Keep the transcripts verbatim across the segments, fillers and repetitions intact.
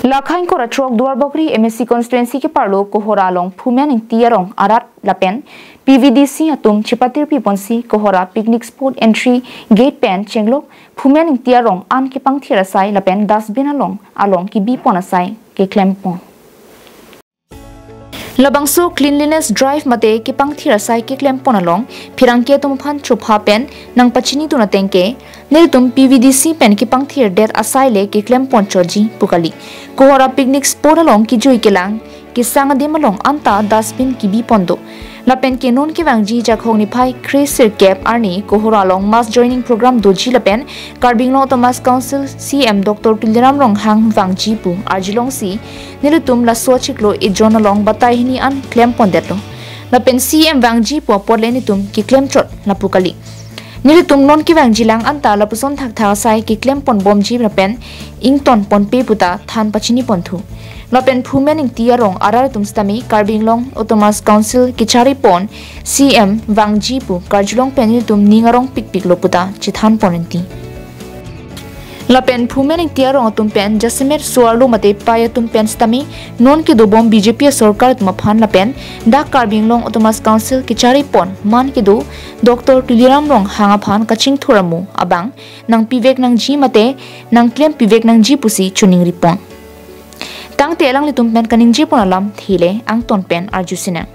Lakha ingkoi ra throk Duarbagori M A C constituency keparlo Kohora along Phumen Ingti arong arat lapen P V D C atum chepatirpi ponsi Kohora picnic spot entry gate pen chenglok Phumen Ingti arong an kepangthir asai lapen dustbin along along kebi pon asai keklem pon. Labangso cleanliness drive mate kepangthir asai keklem pon along pherangke atum aphan chopha pen nangpachini dun ateng ke nelitum P V D C pen kepangthir det asai le keklem pon chotji pu kali. Kohora picnic spot along kejui kelang kesang adim along anta dustbin kebi pon do. Lapen ke non kevangji Jakhong niphai kre sirkep arni Kohora along mass joining program doji lapen Karbi Anglong Autonomous Council C M Doctor Tuliram Ronghang vangji pu arjulongsi nelitum laso achiklo ejon along batai hini an klem pon detlo. Lapen C M vangji pu apot le nelitum keklem chot lapu kali. Nelitum non kevangji lang anta lapuson thakthak asai keklem pon bomji lapen ington ponpe puta than pachini ponthu. Lapen Phumen Ingti arong arat atum sitame Karbi Anglong Autonomous Council kechari pon C M vangji pu karjulong pen nelitum ning arong pikpiklo puta chethan pon enti. Lapen Phumen Ingti arong atum pen jasemet so-arlo mate pai atum pen sitame non kedobom B J P asorkar atum aphan lapen dak Karbi Anglong Autonomous Council kechari pon man kedo Doctor Tuliram Ronghang aphan kachingthur amo abang nangpivek nangji mate nangklem pivek nangji pusi choningri pon. Tangte alanglitum pen kaningje pon alam thile angton pen arju sinang.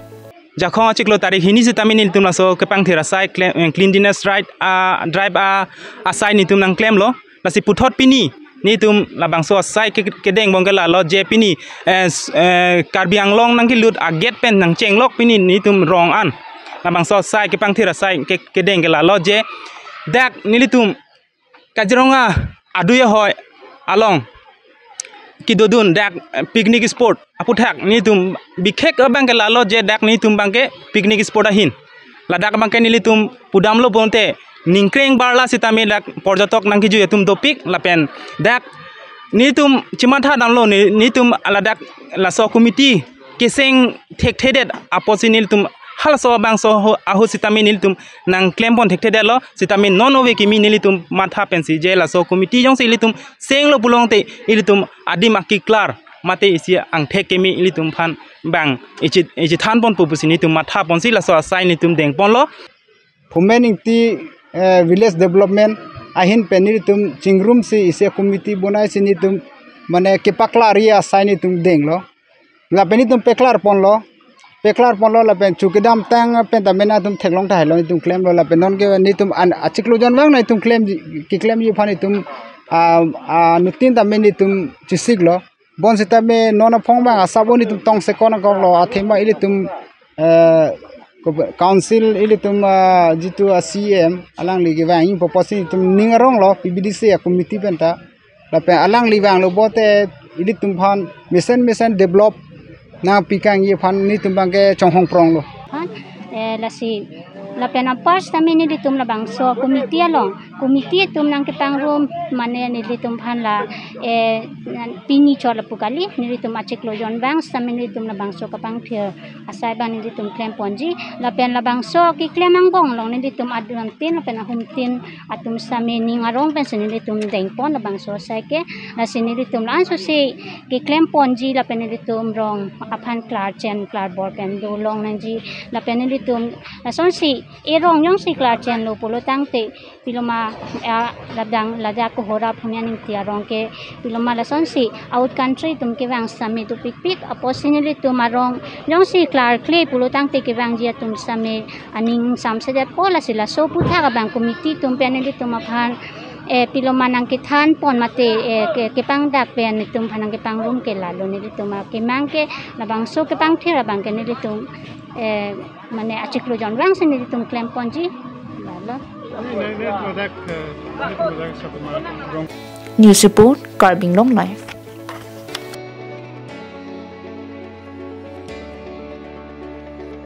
Jakhong achiklo tarik hini sitame nelitum laso kepangthir asai cle-, eh, cleanliness drive, ah, drive, ah, asai nelitum nangklemlo. Lasi puthot pini nelitum labangso asai ke-, kedeng abang ke lalo je pini, eh, s-, eh, Karbi Anglong nangkelut a-gate pen nangchenglok pini nelitum rong an. Labangso asai kepangthir asai ke-, kedeng ke lalo je dak nelitum Kaziranga adui ahoi along kedodun dak, eh, picnic spot aputhak nelitum bikhek abang ke lalo je dak nelitum abang ke picnic spot ahin. Ladak abang ke nelitum pudamlo bonte ningkreng barla sitame dak porjotok nangkejui atum dopik lapen dak nelitum chematha damlo ne-, nelitum ladak laso committee keseng thekthedet apotsi nelitum halaso abangso ho-, ahut sitame nelitum nangklem pon thekthedetlo sitame non ove kimi nelitum matha pensi je laso committee jongsi ilitum senglo pulote ilitum adim akiklar mate isi angthek kimi ilitum aphan abang ichi, ichi than ponpo pusi nelitum matha ponsi laso asai nelitum deng ponlo. Phumen Ingti, eh, village development ahin pen nelitum chingrumsi isi committee bonaisi nelitum mane kepaklar asai nelitum denglo. Lapen nelitum peklar ponlo. Peklar ponlo lapen chu kedamtang pen tame nangtum theklong tahai lo nelitum klemlo lapen non ke nelitum an achiklo jon vang nangtum klemji, keklemji aphan nelitum, ah, ah, nutin tame nelitum chesiklo. Bonsitame non aphong abang asap nelitum tongsekon akoklo athema ilitum, eh, ko-, council ilitum, ah, jitu a-C M alangli kevang ingpoposi nelitum ning aronglo P V D C a-committee penta. Lapen alangli vanglo bonte ilitum aphan mesen mesen develop nangpikangji aphan nelitum abang ke chonghong pronglo. Aphan, eh, lasi lapen apar sitame nelitum labangso committee along, committee atum nangkepangrum mane nelitum aphan la, eh, pini chot lapu kali, nelitum achiklo jon vang sitame nelitum labangso kepangthir asai abang nelitum klem ponji, lapen labangso keklem angbong along nelitum aduntin lapen ahumtin atum sitame ning arong pensi nelitum deng pon labangso asai ke, lasi nelitum la-ansosi keklem ponji lapen nelitum rong aphan klarchen klarbor pen dolong nangji lapen nelitum lasonsi erong jongsi klarchenlo pulo tangte piloma, ah, labang ladak Kohora Phumen Ingti arong ke piloma lasonsi out country atum kevang sitame dopikpik apotsi nelitum arong jongsi klarkle pulo tangte kevangji atum sitame aning samsedetpo lasi laso aputhak abang committee atum pen nelitum aphan, eh, piloma nangkethan pon mate, eh, ke-, kepangdak pen nelitum aphan nangkepangrum ke lalo nelitum akemang ke labangso kepangthir abang ke nelitum, eh, mane achiklo jon vangsi nelitum klem ponji. Lalo. News report, Karbi Anglong Live.